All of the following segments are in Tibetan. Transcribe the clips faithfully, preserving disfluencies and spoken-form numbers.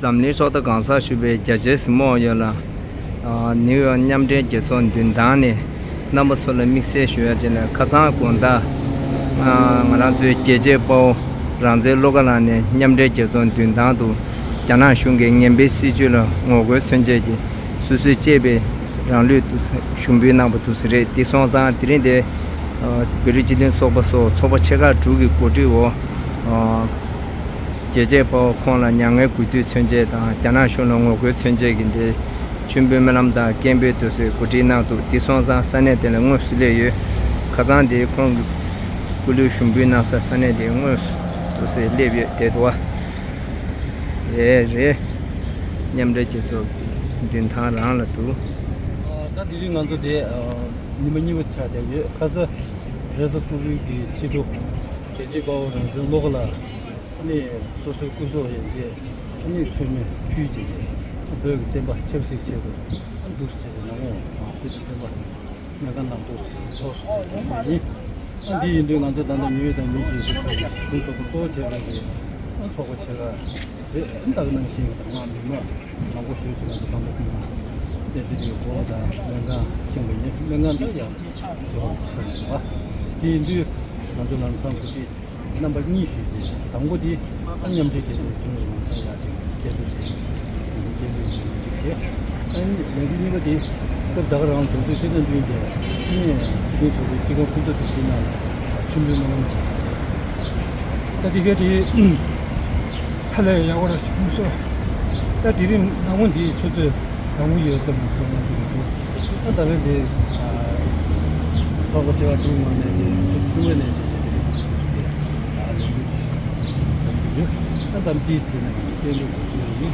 འཛམ་གླིང་ཚོགས་སྡེ་གང་སར་བཞུགས་པའི་རྒྱ་ཆེའི་གཟིགས་མོ་བ་ཡོངས་ལ། ཨ། ནིའུ་ཡོག་མཉམ་འབྲེལ་རྒྱལ་ཚོགས་མདུན་ཐང་ནས་རྣམ་པ་ཚོ་ལ་དམིགས་བསལ་ཞུ་ཡ་ཅིག་ལ། ཁ་སང་དགོང་དག་ཨ། ང་རང་ཚོའི་རྒྱལ་གཅེས་དཔའ་བོ་རང་བཙན་བློ་དགའ་ལགས་ནས་མཉམ་འབྲེལ་རྒྱལ་ཚོགས་མདུན་ཐང་དུ་རྒྱ་ནག་གཞུང་གི་ངན་པའི་སྲིད་བྱུས་ལ་ངོ་རྒོལ་མཚོན་ཆེད་ཀྱི་སོ་སོའི་གཅེས་པའི་རང་ལུས་དུ་ཞུགས་འབུལ་གནང་བ་དུ་ཟེར་རེད། དེ་སོང་ཙང་དེ་རིང་དེ་ཨ། བོད་རིགས་སྤྱི་མཐུན་ཚོགས་པ་སོགས་ཚོགས་པ་ཆེ་ཁག་དྲུག་གི་གོ་སྒྲིག་འོག་ཨ། རྒྱལ་གཅེས་དཔའ་བོ་ཁོང་ལ་མྱ་ངན་གུས་འདུད་མཚོན་ཆེད་དང་། རྒྱ་ནག་གཞུང་ལ་ངོ་རྒོལ་མཚོན་ཆེད་ཀྱི་འདི་མཆོད་འབུལ་སྨོན་ལམ་དང་སྐད་འབོད་དུ་སེ་གོ་སྒྲིག་གནང་འདུག་དེ་སོང་ཙང་ས་གནས་དེ་ལ་དངོས་སུ་སླེབས་ཡོད། ཁ་སང་དེ་ཁོང་གི་སྐུ་ལུས་ཞུགས་འབུལ་གནང་ས་ས་གནས་དེ་དངོས་སུ་དུ་སེ་སླེབས་ཡོད་དེ་འདུག་བ། རེད་རེད། མཉམ་འབྲེལ་རྒྱལ་ཚོགས་ཀྱི་མདུན་ཐང་རང་ལ་འདུག་ད་དེ་རིང་ང་ཚོ་དེ་ཉི་མ་གཉིས་པ་ཆགས་བསྡད་ཡོད། ཁ་ས་རེས་གཟའ་ཕུར་བུའི་གི་ཕྱི་དྲོ་རྒྱལ་གཅེས་དཔའ་བོ་རང་བཙན་བློ་དགའ་ལགས། ཨ་ནི་སོ་སོའི་སྐུ་སྲོག་ཡན་ཆད་ཨ་ནི་མཆོད་མེ་ཕུལ་བྱས་བྱས། བོད་ཀྱི་བསྟན་པ་ཆབ་སྲིད་ཆེད་དུ་ཨ་འདུག་སེ་བྱས་བྱས་ནང་ངོ་མ་སྐུ་ཚེ་བརྟན་པ་སྨན་ཁང་ནང་དུ་ཚོགས་སུ་བྱས་བྱས་ཡིན། ཨ་འདི་ཡིན་དུས་ང་ཚོ་ད་ལྟ་ཉོ་ཡོད་དང་ཉོ་བཞིན་ཡོད་ཚོགས་པ་ཚོགས་པ་གཙོ་བོ་བྱས་པའི་གི་ཨ་ཚོགས་པ་ཆེ་ཁག་རེད། ཨ་ད་ག་ནང་བཞིན་གྱི་དང་མ་མི་མང་མང་པོ་ཞིག་ཅིག་ང་ཚོ་དང་པོ་ཁོང་བསྟན་འཛིན་གྱི་སྐོར་དང་སྨན་ཁང་ཆེན་པོ་ཡིན། སྨན་ཁང་ད་ཡང་འགྲོ་བ་ཅིག་ས་མེད་པ། དེ་ཡིན་དུས་ང་ཚོ་ལམ་སང་གོ་སྒྲིག་རྣམ་པ་གཉིས་ཤིག་བྱས། དང་པོ་དེ་ཨ་མཉམ་འབྲེལ་རྒྱལ་ཚོགས་ཀྱི་དོན་དུ་ལམ་སང་ཡག་ཅིག་སྐད་སྒྲོག་བྱས། སྐད་སྒྲོག་ཅིག་བྱས། ཨ་ནི་ལས་འགུལ་གཉིས་པ་དེ་སྐབས་ད་ག་རང་དུས་ཚོད་དེ་དང་བསྟུན་བྱས། ཨ་ནི་སྤྱི་མཐུན་ཚོགས་པའི་སྤྱི་ཁང་ཁོ་ཚོ་དེ་བཞིན་ནང་ལ་མཆོད་འབུལ་སྨོན་ལམ་བྱས་བྱས་བྱས། ད་དེ་ག་དེ་ཧ་ལས་ཡག་པོ་ར་བྱུང་སོང་། ད་དེ་རིང་ནང་མོ་འདི་ཆུ་ཚོད་ནང་མོ་ཡོད་ཚད་མ་ཚོད་ནང་དུ་འགྲོ། ད་ད་ལན་དེ་ཚོགས་པ་ཆེ་བ་དེའི་ངོས་ནས་དེ་ཆུ་ཚོད་བཅུ་པ་ནས་བྱས་ཏེ་དེ་རིང་དུ་དེ་ལས་འགུལ་དེ་ཡོད། ད་ད་དེའི་ཆེད་ནས་སྐད་འབོད་དགོས་ཚུལ་ཡིན།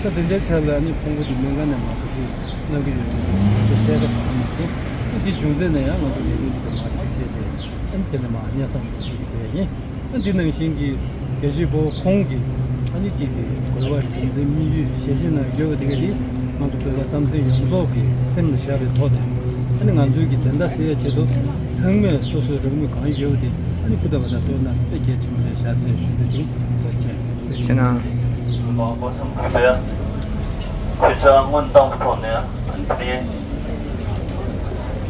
ད་དེ་འདྲའི་ཆ་ལ་ནི་ཕུང་པོ་དེ་སྨན་ཁང་ནས་མ་གོ་ཚུལ་གནང་གི་ཡོད་མེད་དེ་ང་ཚོ་གསལ་ཁ་བྱུང་མ་སོང་། ད་དེ་བྱུང་ཚེ་ནས་ཡང་ང་ཚོ་ལས་འགུལ་དེ་མར་འགྲིག་བྱས་བྱས། ཨ་ནི་དེ་ནས་མར་སྙན་སེང་ཞུ་ཞུ་བྱས་ཡིན། ཨ་འདི་ནང་བཞིན་གྱི་རྒྱལ་གཅེས་དཔའ་བོ་ཁོང་གི་ཨ་ནི་གཅིག་གི་རྒོལ་བ་རྒྱུ་མཚན་དམིགས་ཡུལ་ཞལ་བཞེས་གནང་ཡོད་པ་དེ་ག་དེ་ང་ཚོ་བོད་པ་རྩམ་ཟན་ཡོངས་རྫོགས་ཀྱི་སེམས་ལ་བཞག་པའི་ཐོག་དེ་ཨ་ནི་ང་ཚོའི་གི་བདེན་མཐའ་གསལ་ཡའི་ཆེད་དུ་ཚང་མས་སོ་སོའི་རང་མོས་གང་ཡོད་པ་དེ་ཨ་ནི་ཧུར་ཐག་པ་དང་བཏོན་ན་དཔེ་གལ་ཆེན་པོ་རེད་ཤག་ཟེར་ཞུ་འདོད་བྱུང་། ཐུགས་རྗེ་ཆེ་གནང་། གུས་ཕྱག་སྔོན་བཏང་བའི་ཐོག་ནས་ཨ་ནི་དེ་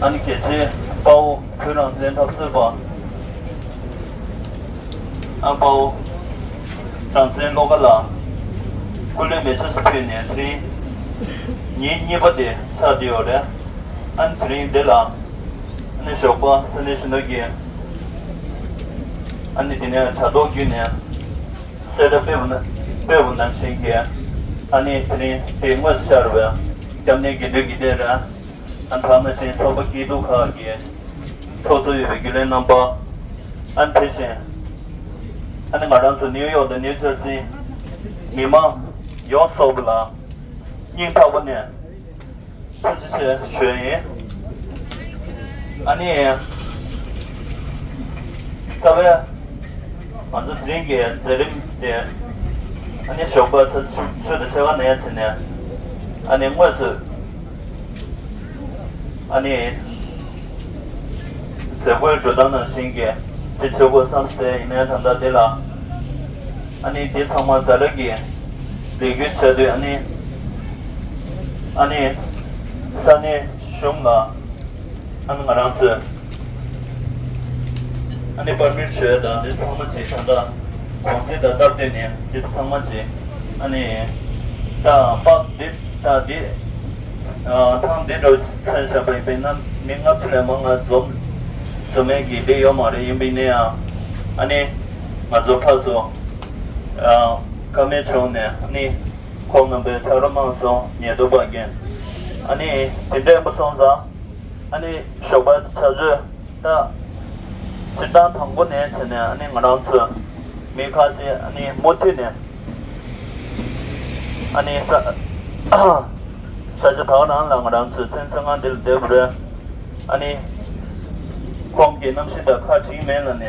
ཨ་ནི་རྒྱལ་གཅེས་དཔའ་བོ་བོད་རང་བཙན་འཐབ་རྩོད་པ། ཨ་དཔའ་བོ་རང་བཙན་བློ་དགའ་ལགས་སྐུ་ལུས་མེ་མཆོད་དུ་ཕུལ་ནས་དེ་རིང་ཉིན་གཉིས་པ་དེ་ཆགས་བསྡད་ཡོད་རེད། ཨ་ནི་དེ་རིང་འདི་ལ་ཨ་ནི་ཞོགས་པ་ས་གནས་གཞོན་ནུ་གིས་ཨ་ནི་དེ་ནས་དྲ་ཐོག་བརྒྱུད་ནས་གསལ་བསྒྲགས་སྤེལ་བ་ན་སྤེལ་བ་ནང་བཞིན་གྱི་ཨ་ནི་དེ་རིང་དེ་དངོས་སུ་ཤར་བའི་སྐྱབས་གནས་དགེ་འདུན་གྱི་སྡེ་རེད། ཨ་ནི་ད་ནང་བཞིན་ཚོགས་པ་སྐྱིད་སྡུག་ཁག་གི་ཚོགས་གཙོ་ཡོད་པའི་རྒྱུན་ལས་རྣམ་པ། ཨ་ནི་དེ་བཞིན་ཨ་ནི་ང་རང་ཚོ་ནིའུ་ཡོག་དང་ནིའུ་ཇར་སི་མི་མང་ཡོངས་སུ་རྫོགས་པ་ལ་སྙིང་ཐག་པ་ནས་ཐུགས་རྗེ་ཆེ་ཞུ་ཡ་ཡིན། ཨ་ནི་རྩ་བའི་ང་ཚོ་དེ་རིང་གི་མཛད་རིམ་དེ་ཨ་ནི་ཞོགས་པ་ཆུ་ཚོད་ཆུ་ཚོད་དང་ཕྱེད་ཀ་ནས་བྱས་ནས་ཨ་ནི་དངོས་སུ། ཨ་ནི། མཛད་སྒོའི་འགྲོ་སྟངས་ནང་བཞིན་གྱི་དེ་བྱེད་དགོས་བསམ་སྟེ་ཡིན་ནའི་ད་ལྟ་འདི་ལ། ཨ་ནི་དེ་ཚང་མ་ཛ་དྲག་གི་ལས་འགུལ་བྱ་དུས་ཨ་ནི། ཨ་ནི། ས་གནས་གཞུང་ལ། ཨ་ནི་ང་རང་ཚོས། ཨ་ནི་པར་མིཊ་བྱོས་དང་དེ་ཚང་མ་བྱས་ད་ལྟ། གུང་སེང་དང་སྟབས་བསྟུན་ནས་དེ་ཚང་མ་བྱས། ཨ་ནི། ད་པགས་འདི་ད་འདི། ཨ་ཐང་འདི་འདྲ་མཚོན་བཞག་པ་ཡིན་པས་ན་མི་ལྔ་བཅུ་ལས་མང་ང་འཛོམས་འཛོམས་མེད་ཀྱི་འདི་ཡོད་མ་རེད། ཡིན་པས་ན་ཡང་ཨ་ནི་ང་ཚོ་ཕར་ཚུར་ཨ་བཀའ་མོལ་བྱུང་ནས་ཨ་ནི་ཁོང་རྣམ་པའི་ཕྱག་རོགས་གནང་སོང་། ཉེན་རྟོག་པ་འགན་ཨ་ནི་དེ་འདྲ་ཡིན་པ་སོང་ཙང་ཨ་ནི་ཞོགས་པ་ཆུ་ཚོད། ད། སྤྱིར་བཏང་དང་པོ་ནས་བྱས་ནས་ཨ་ནི་ང་རང་ཚོ་མི་ཁ་ཤས་ཨ་ནི་མུ་མཐུད་ནས་ཨ་ནི་ས་ས་ཆ་དག་རང་ལ་ང་རང་ཚོའི་མཚན་ཚང་ཁང་འདི་ལ་བསྡད་པ་རེད། ཨ་ནི་ཁོང་གི་གནམ་གཤིས་དང་ཁ་འགྲིག་མེད་ལ་ནས་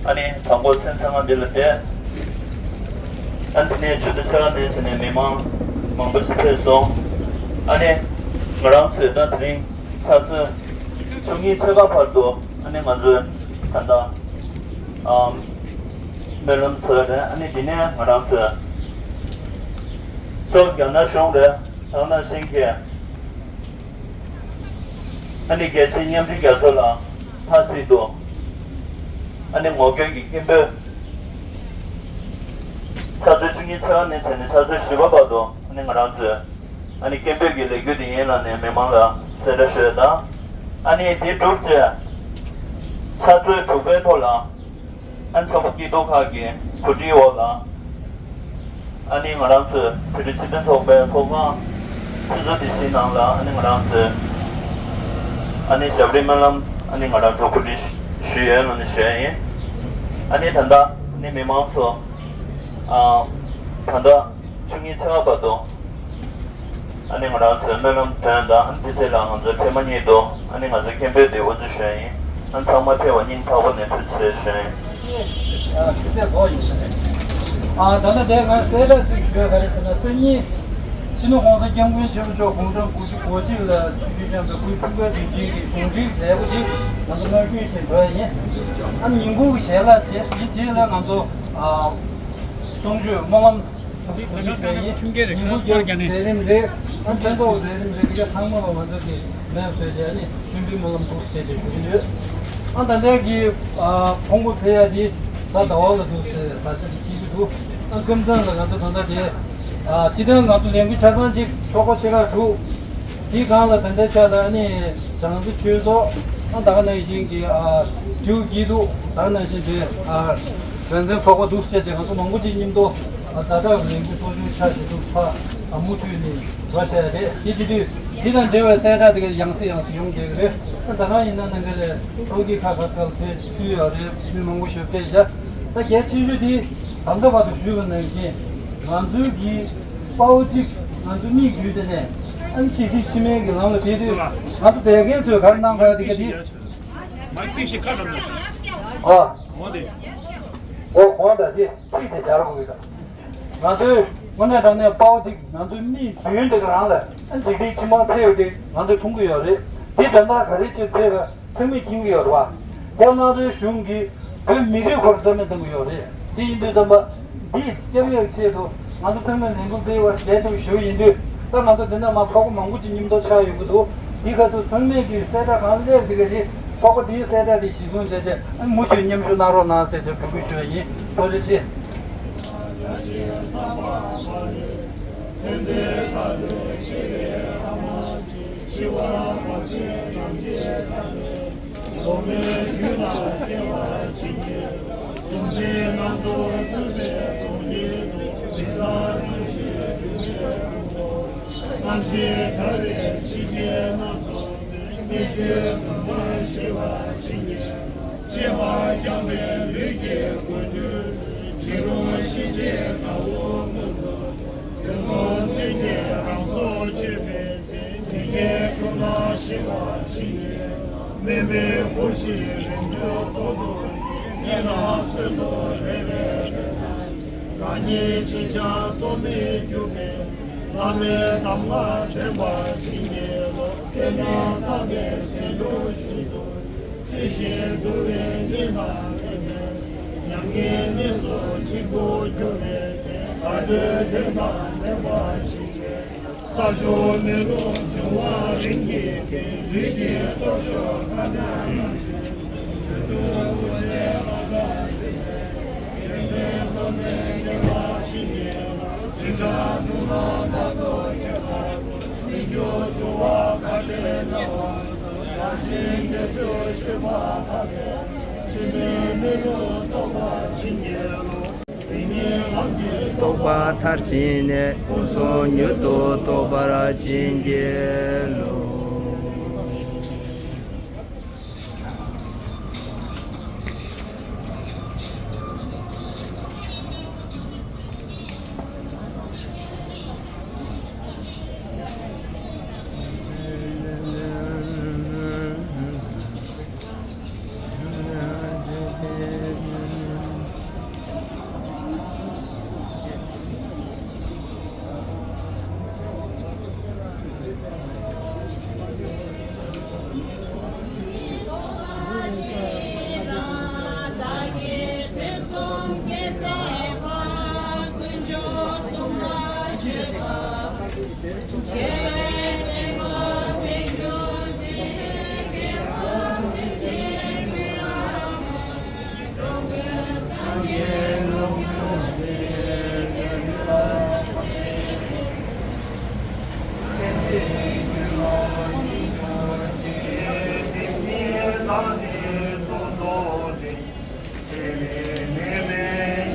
ཨ་ནི་དང་པོ་མཚན་ཚང་ཁང་འདི་ལ་བསྡད། ཨ་ནི་དེ་ནས་ཆུ་ཚོད་ཕྱེད་ཀ་ནས་བྱས་ནས་མི་མང་མང་པོ་ཞིག་ཕེབས་སོང་། ཨ་ནི་ང་རང་ཚོས་ད་དེ་རིང་ཆུ་ཚོད་བཅུ་གཉིས་ཕྱེད་ཀ་བར་དུ་ཨ་ནི་ང་ཚོས་ད་ལྟ་ཨམ་སྨོན་ལམ་འཚོགས་རེད། ཨ་ནི་འདི་ནས་ང་རང་ཚོས་ གཙོ་བོ་རྒྱ་ནག་གཞུང་རེད། ད་ག་ནང་བཞིན་གྱི་ཨ་ནི་རྒྱལ་སྤྱིའི་མཉམ་འབྲེལ་རྒྱལ་ཚོགས་ལ་མཐའ་གཅིག་ཏུ་ཨ་ནི་ངོ་རྒོལ་གྱི་སྐད་འབོད། ཚགས་ཚུད་བཅུ་གཉིས་ཚེས་པ་ནས་བྱས་ནས་ཚགས་ཚུད་བཞི་པ་བར་དུ་ཨ་ནི་ང་རང་ཚོས་ཨ་ནི་སྐད་འབོད་ཀྱི་ལས་འགུལ་འདི་ཡིན་ལབ་ནས་མི་མང་ལ་གསལ་བསྒྲགས་ཞུ་ཡ་དང་། ཨ་ནི་དེ་གྲུབ་རྗེས་ཚགས་ཚུད་དྲུག་པའི་ཐོག་ལ། ཨ་ནི་ཚོགས་པ་སྐྱིད་སྡུག་ཁག་གི་གོ་སྒྲིག་འོག་ལ། ཨ་ནི་ང་རང་ཚོས་བོད་རིགས་སྤྱི་མཐུན་ཚོགས་པའི་ཚོགས་ཁང་ཆུ་ཚོད་དེ་བཞིའི་ནང་ལ་ཨ་ནི་ང་རང་ཚོས་ཨ་ནི་ཞབས་རིམ་སྨོན་ལམ་ཨ་ནི་ང་རང་ཚོ་གོ་སྒྲིག་ཞུས་ཡོད་ལབ་ནས་ཞུ་ཡ་ཡིན། ཨ་ནི་ད་ལྟ་ཨ་ནི་མི་མང་ཚོ་ཨ་ད་ལྟ་བཅུ་གཉིས་ཚེས་པ་བར་དུ། ཨ་ནི་ང་རང་ཚོའི་སྨོན་ལམ་དོན་དང་ཨ་ནི་དེ་ཚེ་ལ་ང་ཚོ་འཕྲལ་མ་ཉིད་དུ་ཨ་ནི་ང་ཚོའི་སྐད་འབོད་དེ་དབུ་འཛུགས་ཞུ་ཡ་ཡིན། ཨ་ནི་ཚང་མ་ཕེབས་པ་སྙིང་ཐག་པ་ནས་ཐུགས་རྗེ་ཆེ་ཞུ་ཡ་ཡིན། ཨ་ཆུ་ཚོད་དགོས་ཡིན་ས་རེད། ཨ་ད་ནི་དེ་ང་གསལ་བསྒྲགས་ཅིག་ཞུ་ཡ་ག་རེ་ཟེར་ན་སང་ཉིན་སྤྱི་ནོར་༸གོང་ས་༸སྐྱབས་མགོན་ཆེན་པོ་མཆོག་དགུང་གྲངས་དགུ་བཅུ་གོ་གཅིག་ལ་ཆིབས་བསྒྱུར་བསྐྱངས་པའི་སྐུའི་འཁྲུངས་སྐར་དུས་ཆེན་གྱི་གཞུང་འབྲེལ་མཛད་སྒོ་དེ་ང་ཚོ་སྔར་རྒྱུན་བཞིན་འགྲོ་ཡ་ཡིན། ཨ་ནི་ཉིན་གུང་གི་ཞལ་ལག་བྱས་དེའི་རྗེས་ལ་ང་ཚོ་ཨ་གསུང་ཆོས་སྨོན་ལམ། ཉིན་གུང་རྒྱབ་མཛད་རིམ་རེད། ཨ་མཚན་ཚོགས་མཛད་རིམ་རེད། དེ་ག་ཚང་མ་ལ་ང་ཚོ་གི་མེབ་བཟོས་བྱས་ནི་མཆོད་འབུལ་སྨོན་ལམ་འདུག་སེ་བྱས་བྱས་ཞུ་གི་ཡོད། ཨ་ད་ལྟའི་གི་ཨ་ཕུང་པོ་ཕེབས་ཡ་དེ་གཟའ་ཟླ་བ་ལ་འདུག་སེ་ད་ཆ་དེ་འཁེལ་གྱི་འདུག་ཨ་ཁམས་ཚང་ལ་ང་ཚོ་ད་ལྟ་དེ་ཨ་སྤྱི་བཏང་ང་ཚོ་ལས་འགུལ་ཆ་ཚང་གཅིག་ཚོགས་པ་ཆེ་ཁག་དྲུག་དེའི་སྒང་ལ་ད་ལྟའི་ཆ་ལ་ནི་བྱང་རྩེ་ཆོས་ཚོགས་ཨ་ད་ག་ནང་བཞིན་གྱི་ཨ་སྤྲེའུ་སྐྱིད་སྡུག་ད་ག་ནང་བཞིན་དེ་ཨ་རང་བཙན་ཚོགས་པ་འདུག་སེ་བྱས་ང་ཚོ་མང་པོ་ཅིག་མཉམ་དུ་ཨ་ཛ་དྲག་ལས་འགུལ་ཚོགས་ཆུང་ཆ་ཞིག་ཏུ་ཕ་ཨ་མུ་མཐུད་ནས་འགྲོ་བྱས་རེད། དེ་བྱེད་དུས་དེ་དང་འབྲེལ་བའི་གསལ་བསྒྲགས་དེ་ག་ཡང་སེ་ཡང་སེ་ཡོང་བསྡད་ཀྱི་རེད། ཨ་ད་ག་ཡིན་ན་ནང་གི་ལས་ཚོགས་ཀྱི་ཁ་ཁ་ཁ་ལ་ཕེབས་ཕུལ་ཡོད་རེད། མི་མང་པོ་ཞིག་ཕེབས་བཞག་ད་གལ་ཆེ་ཤོས་དེ་ད་ལྟ་བར་དུ་ཞུས་པ་ནང་བཞིན་ང་ཚོའི་གི་དཔའ་བོ་གཅིག་ང་ཚོ་གཉིས་བརྒྱུད་དེ་ནས་ཨ་ནི་ཆེ་ཤོས་ཕྱི་མའི་གི་ལམ་ལ་ཕེབས་དུས་ང་ཚོ་དད་རྒན་ཚོས་ག་རེ་གནང་དགོས་ཡ་དེ་ག་དེ། མ་ཏི་ཤི་ཁ་ལམ་ན། ཨ། འོ་དེ། འོ་གོང་དང་དེ་ཚིག་དེ་སྦྱར་དགོས་ཀྱི་ད། ང་ཚོའི་དངོས་གནས་དྲང་གནས་དཔའ་བོ་གཅིག་ང་ཚོའི་མིག་མདུན་དེ་ག་རང་ལ་ཨ་འཇིག་རྟེན་ཕྱི་མར་ཕེབས་ཏེ་ང་ཚོས་མཐོང་གི་ཡོད་རེད། དེ་དོན་དག་ག་རེ་ཆེད་ཕེབས་པ་ཚང་མས་མཁྱེན་གྱི་ཡོད་རེད་བ། རྒྱ་དམར་པོའི་གཞུང་གིས་བོད་མི་རིགས་ཁོ་རང་རྩ་མེད་གཏོང་གི་ཡོད་རེད། དེ་ཡིན་དུས་ཙམ་པ་འདི་སྐྱབས་ཡག་ཆེད་དུ་ང་ཚོ་ཚང་མས་ལས་འགུལ་སྤེལ་བ་གལ་ཆེན་པོ་ཞིག་ཡིན་དུས་ད་ང་ཚོ་འདི་ནས་མར་ཚོགས་པ་མང་པོ་ཅིག་མཉམ་དུ་ཆགས་ཡོང་གི་འདུག་འདི་ག་ཚོད་ཚང་མས་ཀྱི་གསལ་བསྒྲགས་གང་སླེབས་འདི་ག་རེད། ཚོགས་པ་འདིའི་གསལ་བསྒྲགས་འདི་གཞི་བཟུང་བྱས་བྱས་ཨ་མུ་མཐུད་མཉམ་ཞུགས་གནང་རོགས་གནང་ཟེར་བྱས་འབོད་སྐུལ་ཞུ་ཡ་ཡིན། ཐུགས་རྗེ་ཆེ། རྟོགས་པ་མཐར་ཕྱིན་ནས། ཀུན་སློང་མྱུར་དུ་རྟོགས་པར་བྱིན་གྱིས་རློབས།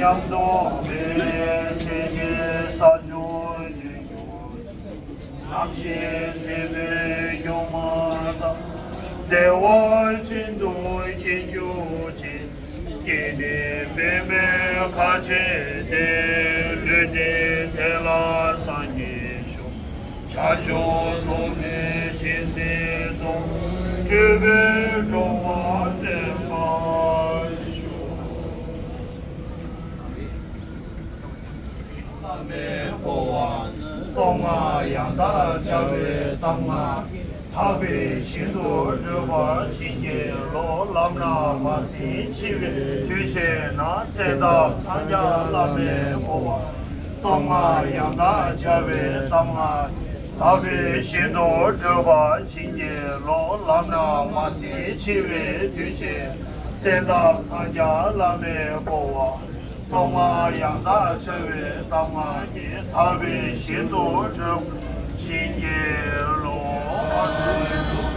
ཉམས་རྟོགས་མེད་ཚེ་གཅིག་ས་ཕྱོགས་འདིར་འགྱུར། རྣམ་ཤེས་ཚེ་འཕོས་སྐྱོ་མ་དང་། བདེ་བ་ཅན་དུ་སྐྱེ་གྱུར་ཅིག། སྐྱེས་ནས་འབད་མེད་ཁ་ཕྱེ་སྟེ། ལུས་རྟེན་དེ་ལ་སངས་རྒྱས་ཤོག། བྱང་ཆུབ་ཐོབ་ནས་ཇི་སྲིད་དུ། སྤྲུལ་པའི་འགྲོ་བ་འདྲེན་པར་ཤོག། བླ་མའི་བསྐོར་བ་ནི། སྟོབས་ལྔ་ཡང་དག་བྱ་བའི་གདམས་ངག་གིས། ཐག་པས་ཤིན་ཏུ་བསྒྲིབས་པ་བྱིན་གྱིས་རློབས། ལམ་སྣ་མ་ཟིན་འཆི་བའི་དུས་བྱས་ན། བཙན་ཐབས་འཚང་རྒྱ་བླ་མའི་བསྐོར་བ། སྟོབས་ལྔ་ཡང་དག་བྱ་བའི་གདམས་ངག་གིས། ཐག་པས་ཤིན་ཏུ་བསྒྲིབས་པ་བྱིན་གྱིས་རློབས། ལམ་སྣ་མ་ཟིན་འཆི་བའི་དུས་བྱས། བཙན་ཐབས་འཚང་རྒྱ་བླ་མའི་བསྐོར་བ། སྟོབས་ལྔ་ཡང་དག་བྱ་བའི་གདམས་ངག་གིས། ཐག་པས་ཤིན་ཏུ་བསྒྲིབས་བྱིན་གྱིས་རློབས། བྱང་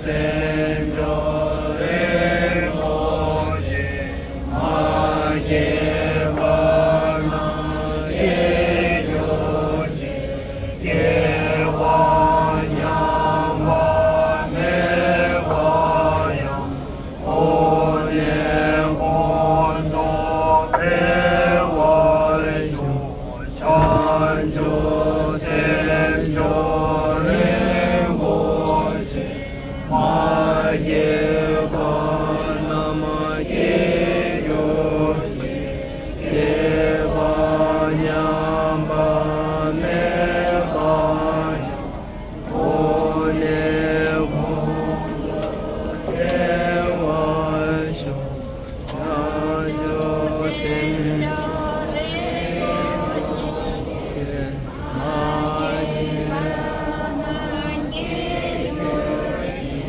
ཆུབ་སེམས་མཆོག་རིན་པོ་ཆེ། མ་སྐྱེས་པ་རྣམས་སྐྱེ་གྱུར་ཅིག། སྐྱེས་པ་ཉམས་པ་མེད་པ་ཡང་། གོང་ནས་གོང་དུ་འཕེལ་བར་ཤོག། བྱང་ཆུབ་སེམས་མཆོག་རིན་པོ་ཆེ། མ་སྐྱེས་པ་རྣམས་སྐྱེ་གྱུར་ཅིག། སྐྱེས་པ་ཉམས་པ་མེད་པ་ཡང་། གོང་ནས་གོང་དུ་འཕེལ་བར་ཤོག། བྱང་ཆུབ་སེམས་མཆོག་རིན་པོ་ཆེ།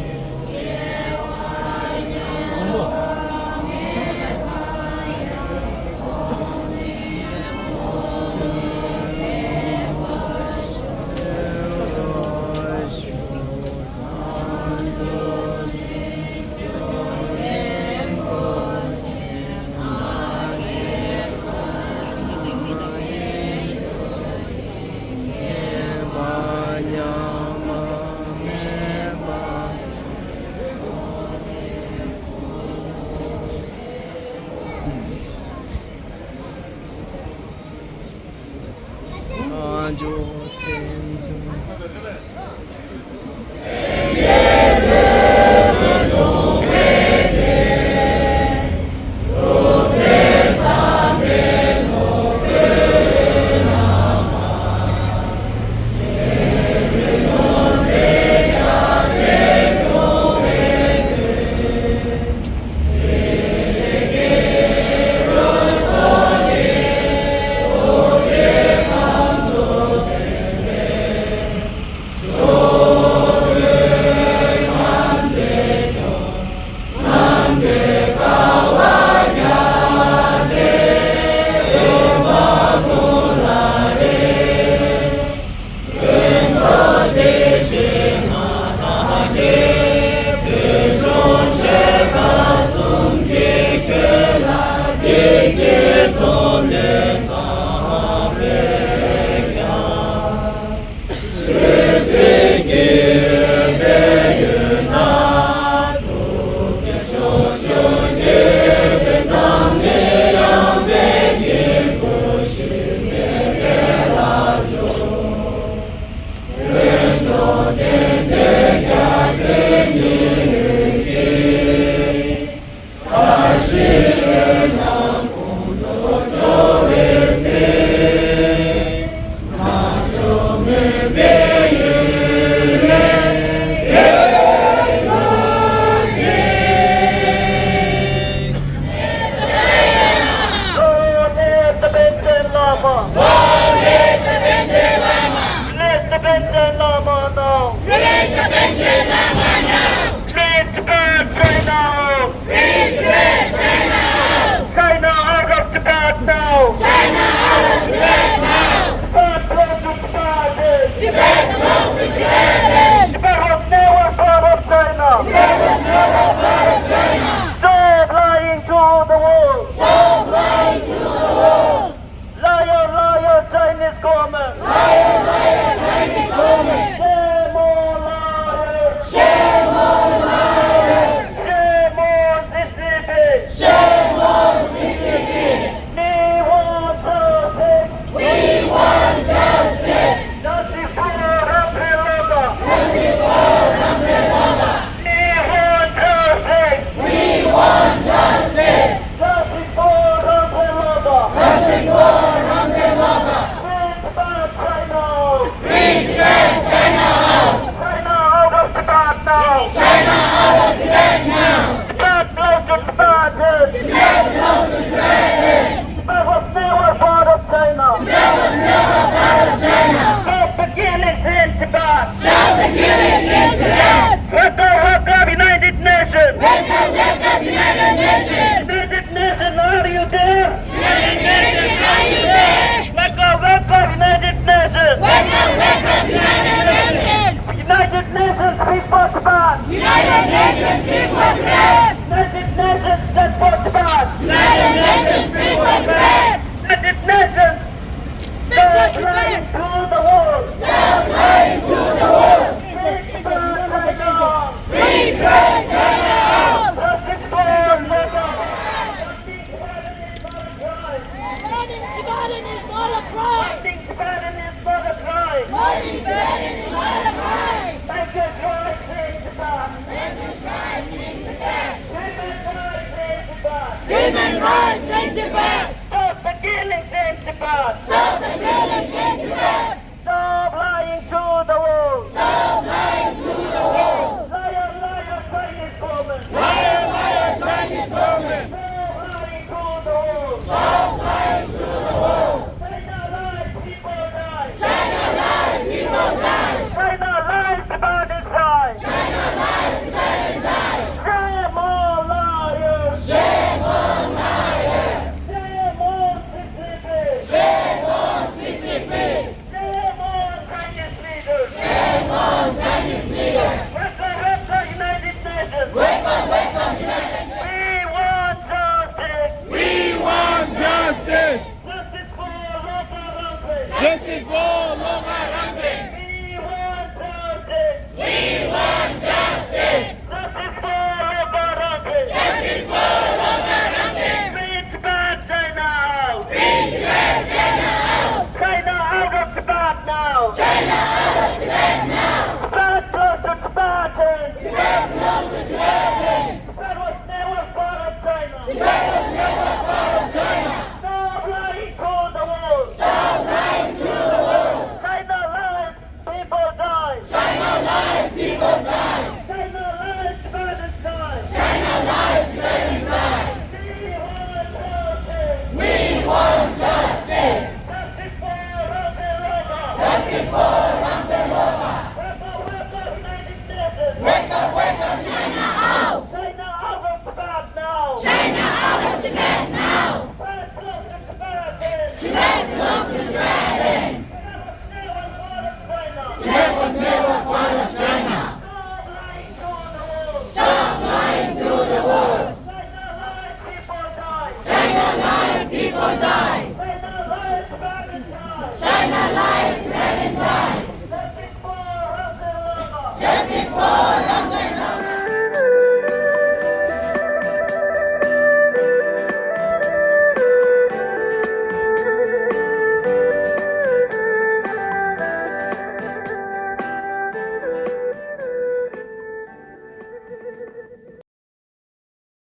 མ་སྐྱེས་པ་རྣམས་སྐྱེ་གྱུར་ཅིག། སྐྱེས་པ་ཉམས་པ་མེད་པ་ཡང་། གོང་ནས་གོང་དུ་འཕེལ་བར་ཤོག། Stop lying to the world! Liar, liar, Chinese government! Liar, liar, Chinese government! Shame on liars! Shame on liars! Shame on C C P! Shame on C C P! We want justice! We want justice! Justice for Ramsey Longkar! Justice for Ramsey Longkar! We want justice! We want justice! Justice for Ramsey Longkar! Justice for Ramsey Longkar! Free Tibet, China out! Free Tibet, China out! China out of Tibet now! China out of Tibet now! Tibet belongs to Tibetans! Tibet belongs to Tibetans! Tibet was never part of China! Tibet was never part of China! Stop the killings in Tibet! Stop the killings in Tibet! Wake up, wake up, United Nations! Wake up, wake up, United Nations! United Nations, are you there? United Nations, are you there? Wake up, wake up, United Nations! Wake up, wake up, United Nations! United Nations, speak for Tibet! United Nations, speak for Tibet! United Nations, stand for Tibet! United Nations, speak for Tibet! United Nations, speak for Tibet! Stop lying to the world! Stop lying to the world! Free Tibet, China out! Free Tibet, China out! Justice for Longkar! Murdering Tibetan is not a crime! Murdering Tibetan is not a crime! Murdering Tibetan is not a crime! Language rights in Tibet! Language rights in Tibet! Human rights in Tibet! Human rights in Tibet! Stop the killings in Tibet! Stop the killings in Tibet! Stop lying to the world! Stop lying to the world! Liar, liar, Chinese government! Liar, liar, Chinese government! Stop lying to the world! Stop lying to the world! China lies, people die! China lies, people die! China lies, Tibetans die! China lies, Tibetans die! Shame on liars! Shame on liars! Shame on C C P! Shame on C C P! Shame on Chinese leaders! Shame on Chinese leaders! Wake up, wake up, United Nations! Wake up, wake up, United Nations! We want justice! We want justice! Justice for Longkar Ramsey! Justice for Longkar Ramsey! We want justice! We want justice! Justice for Longkar Ramsey! Justice for Longkar Ramsey! Free Tibet, China out! Free Tibet, China out! China out of Tibet now! China out of Tibet now!